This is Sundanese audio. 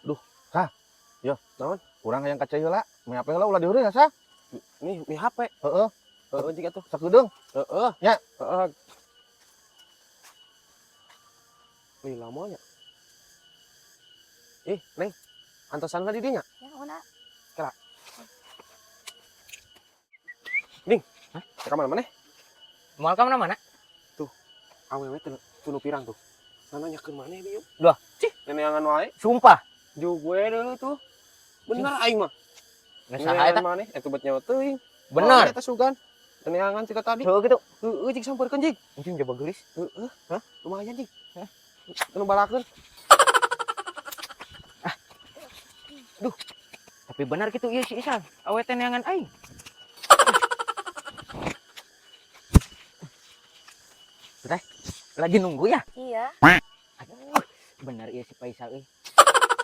Duh, sah. Yo, Naon? Urang hayang ka cai heula. Mi HP heula ulah diheureun ya, sah. Nih, mi HP. Heeh. Heeh, jig atuh. Sakedeung. Heeh. Nya. Heeh. Lila moal nya. Ih, Neng. Antosan lah di dinya. Ya, mana? Kela. Ding. Hah? Ka mana maneh? Moal ka mana-mana? Tuh, awewe teu teu nu pirang tuh. Nanyakeun maneh bieu. Loh. Cih, neneangan wae. Sumpah. Jug we deui tuh. Bener aing mah. Nggak saha eta. Neneangan maneh eta bet nyawa teuing. Bener. Eta sugan. Neneangan cika tadi. Heuh gitu. Heeh, jig sampeurkeun jig. Anjing coba geulis. Heeh. Hah? Lumayan jig. Hah? Teu nu balakeun. Ah. Duh. Tapi benar gitu ieu si Isan. Awe teh neangan aing. Teh, lagi nunggu ya? Iya. Aduh, bener iya si Faisal euy.